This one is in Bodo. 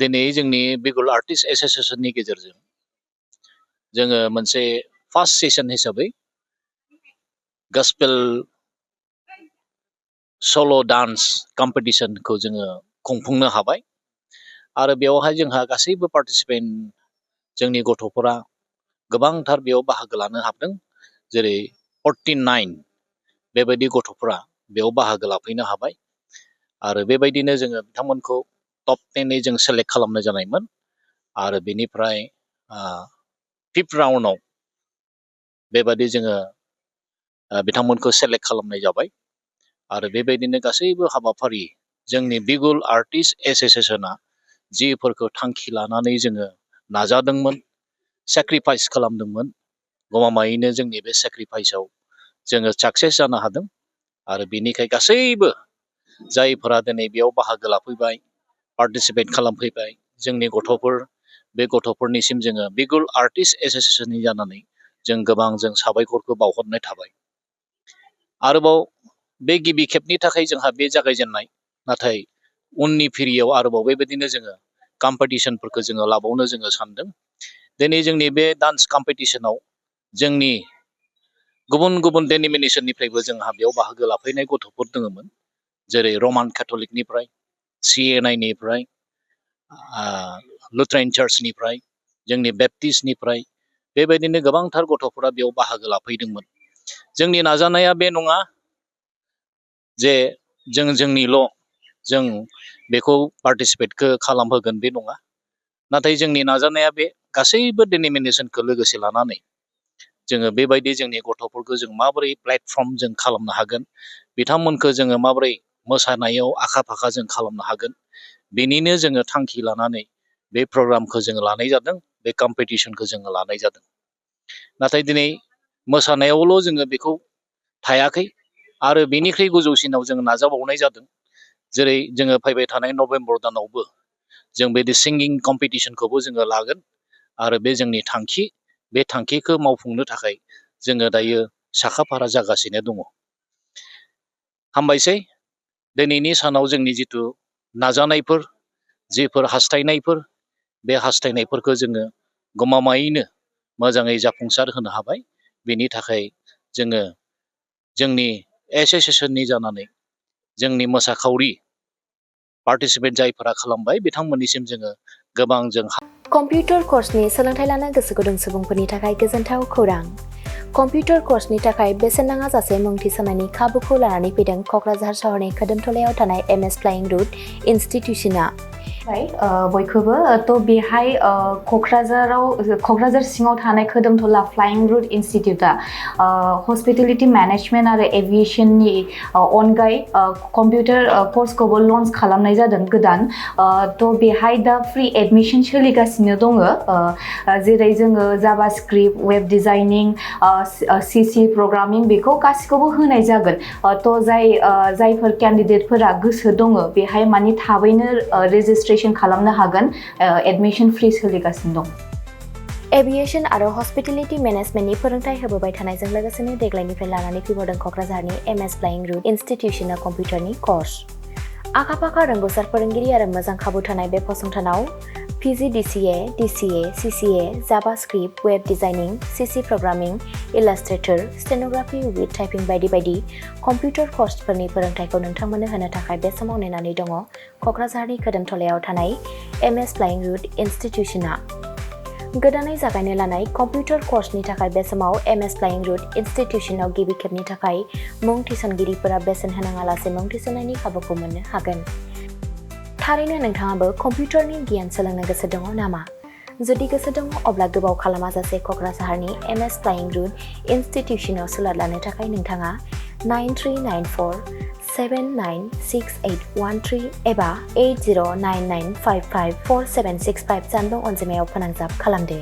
दिनै जोंनि बिगुल आर्टिस्ट एस'सिएशननि गेजेरजों जोङो मोनसे फार्स्ट सेसन हिसाबै गस्पेल सल' डान्स कम्पिटिशनखौ जोङो खुंफुंनो हाबाय आरो बेवहाय जोंहा गासैबो पार्टिसिपेन्ट जोंनि गथ'फोरा गोबांथार बेयाव बाहागो लानो हादों जेरै 49 बेबायदि गथ'फोरा बेयाव बाहागो लाफैनो हाबाय आरो बेबायदिनो जोङो बिथांमोनखौ टप 10 जों सेलेक्ट खालामनाय जानायमोन आरो बेनिफ्राय 5th राउन्डआव बेबायदि जोङो बिथांमोनखौ सेलेक्ट खालामनाय जाबाय आरो बेबायदिनो गासैबो हाबाफारि जोंनि बिगुल आर्टिस्ट एस'सिएशना जिफोरखौ थांखि लानानै जोङो नाजादोंमोन सेक्रिफाइस खालामदोंमोन गमामायैनो जोंनि बे सेक्रिफाइसआव जोङो साक्सेस जानो हादों आरो बेनिखाय गासैबो जायफोरा दिनै बेयाव बाहागो लाफैबाय पार्टिसिपेट खालामफैबाय जोंनि गथ'फोर बे गथ'फोरनिसिम जोङो बिगुल आर्टिस्ट एस'सिएशननि जानानै जों गोबां जों साबायखरखौ बावहरनाय थाबाय आरोबाव बे गिबि खेबनि थाखाय जोंहा बे जागायजेननाय नाथाय उननि फिरियाव आरोबाव बेबायदिनो जोङो कम्पिटिशनफोरखौ जोङो लाबावनो जोङो सानदों दिनै जोंनि बे डान्स कम्पिटिशनाव जोंनि गुबुन गुबुन डेनोमिनेशननिफ्रायबो जोंहा बेयाव बाहागो लाफैनाय गथ'फोर दङमोन जेरै रमान केथलिकनिफ्राय CNI-निफ्राय लुथेरान चार्चनिफ्राय जोंनि बेप्टिस्टनिफ्राय बेबायदिनो गोबांथार गथ'फोरा बेयाव बाहागो लाफैदोंमोन जोंनि नाजानाया बे नङा जे जोंनिल' जों बेखौ पार्टिसिपेटखौ खालामहोगोन बे नङा नाथाय जोंनि नाजानाया बे गासैबो डेनोमिनेशनखौ लोगोसे लानानै जोङो बेबायदि जोंनि गथ'फोरखौ जों माबोरै प्लेटफर्म जों खालामनो हागोन बिथांमोनखौ जोङो माबोरै मोसानायाव आखा फाखा जों खालामनो हागोन बेनिनो जोङो थांखि लानानै बे प्रग्रामखौ जोङो लानाय जादों बे कम्पिटिशनखौ जोङो लानाय जादों नाथाय दिनै मोसानायावल' जोङो बेखौ थायाखै आरो बेनिख्रुइ गोजौसिनाव जों नाजाबावनाय जादों जेरै जोङो फैबाय थानाय नभेम्बर दानावबो जों बेदि सिंगिं कम्पिटिशनखौबो जोङो लागोन आरो बे जोंनि थांखि बे थांखिखौ मावफुंनो थाखाय जोङो दायो साखाफारा जागासिनो दङ हामबायसै दिनैनि सानाव जोंनि जिथु नाजानायफोर जिफोर हास्थायनायफोर बे हास्थायनायफोरखौ जोङो गमामायैनो मोजाङै जाफुंसार होनो हाबाय बेनि थाखाय जोङो जोंनि एस'सिएशननि जानानै जोंनि मोसाखावरि पार्टिसिपेट जायफोरा खालामबाय बिथांमोननिसिम जोङो गोबां जों कम्पिउटार कर्सनि सोलोंथाइ लानो गोसो गुदुं सुबुंफोरनि थाखाय गोजोनथाव खौरां कम्पिउटार कर्सनि थाखाय बेसेन नाङा जासे मुं थिसननायनि खाबुखौ लानानै फैदों क'क्राझार सहरनि खोदोमथलायाव थानाय MS फ्लाइं रुट इनस्टिट्यूशना बयखौबो थ' बेहाय क'क्राझार सिङाव थानाय खोदोमथला फ्लाइं रुट इनस्टिट्यूटआ हस्पिटेलिटी मेनेजमेन्ट आरो एभिएशननि अनगायै कम्पिउटार कर्सखौबो लन्च खालामनाय जादों गोदान थ' बेहाय दा फ्रि एडमिशन सोलिगासिनो दङ जेरै जोङो JavaScript web designing CC programming बेखौ गासिखौबो होनाय जागोन थ' जायफोर केन्डिडेटफोरा गोसो दङ बेहाय माने थाबैनो रेजिस्ट्रेशन खालामनो हागोन एडमिशन फ्रि सोलिगासिनो दं एभिएशन आरो हस्पिटेलिटी मेनेजमेन्टनि फोरोंथाय होबोबाय थानायजों लोगोसेनो देग्लायनिफ्राय लानानै फैबावदों क'क्राझारनि MS फ्लाइं रुट इनस्टिट्यूशना कम्पिउटारनि कर्स आखा-फाखा रोंगौसार फोरोंगिरि आरो मोजां खाबु थानाय बे फसंथानाव PGDCA, DCA, CCA, JavaScript, web designing, CC programming, illustrator, stenography with typing बायदि बायदि कम्पिउटार कर्सफोरनि फोरोंथायखौ नोंथांमोननो होनो थाखाय बे समाव नेनानै दङ क'क्राझारनि खोदोमथलायाव थानाय MS फ्लाइं रुट इनस्टिट्यूशना गोदानै जागायनो लानाय कम्पिउटार कर्सनि थाखाय बे समाव MS फ्लाइं रुट इनस्टिट्यूशनाव गिबि खेबनि थाखाय मुं थिसनगिरिफोरा बेसेन होनाङालासे मुं थिसननायनि खाबुखौ मोननो हागोन थारैनो नोंथाङाबो कम्पिउटारनि गियान सोलोंनो गोसो दङ नामा जुदि गोसो दङ अब्ला गोबाव खालामाजासे क'क्राझारनि MS फ्लाइं रुट इनस्टिट्यूशनाव सुलाद लानो थाखाय नोंथाङा 9394796813 एबा 8099554765 जानबुं अनजिमायाव फोनांजाब खालामदो